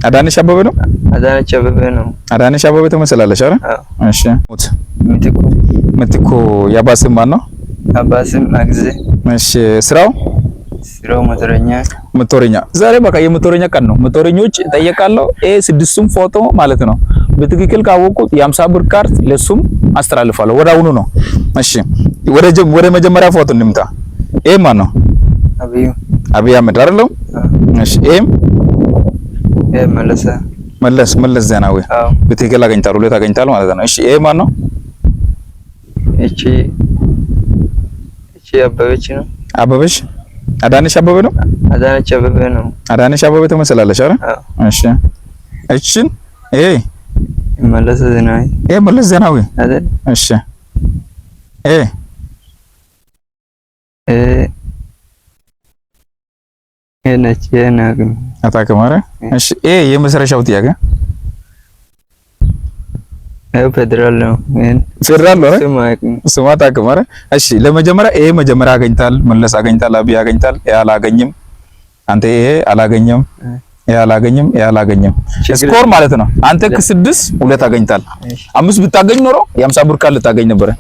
አዳነች አበበ ነው። አዳነች አበበ ነው። አዳነች አበበ ትመስላለች አይደል? አዎ። እሺ። ምትኩ። ምትኩ የአባት ስም ማን ነው? አባት ስም አግዜ። እሺ። ስራው? ስራው ሞተረኛ። ሞተረኛ። ዛሬ በቃ የሞተረኛ ቀን ነው። ሞተረኞች ጠየቃለሁ። ይሄ ስድስቱም ፎቶ ማለት ነው። በትክክል ካወቁት የ50 ብር ካርድ ለሱም አስተላልፋለሁ። ወደ አሁኑ ነው። እሺ፣ ወደ መጀመሪያ ፎቶ እንምጣ። ይሄ ማን ነው? አብዩ። አብይ አህመድ አይደለም? እሺ፣ ይሄም? ይሄ መለሰ። መለስ ዜናዊ። አዎ። በትክክል አገኝታል። ሁለት አገኝታል ማለት ነው። እሺ፣ ይሄ ማን ነው? እቺ አበበች ነው። አበበች፣ አዳነች አበበ ነው። አዳነች አበበ ነው። አዳነች አበበ ትመስላለች አይደል? አዎ። እሺ፣ እቺን ይሄ? መለሰ ዜናዊ። ይሄ መለስ ዜናዊ። አይደል? እሺ፣ ይሄ? ይሄ ነች። ይሄ ነው። አታውቅም አይደል? እሺ፣ ይሄ የመጨረሻው ጥያቄ። ይሄ ፌዴራል ነው። ይሄን ፌዴራል ነው አይደል? ስም አያውቅም። ስም አታውቅም አይደል? እሺ፣ ለመጀመሪያ ይሄ መጀመሪያ አገኝታል፣ መለስ አገኝታል፣ አብይ አገኝታል። ይሄ አላገኝም። አንተ ይሄ አላገኘም፣ ይሄ አላገኘም፣ ይሄ አላገኘም። ችግር score ማለት ነው። አንተ ከስድስት ሁለት አገኝታል። እሺ። አምስት ብታገኝ ኖሮ የ50 ብር ካርድ ልታገኝ ነበረ።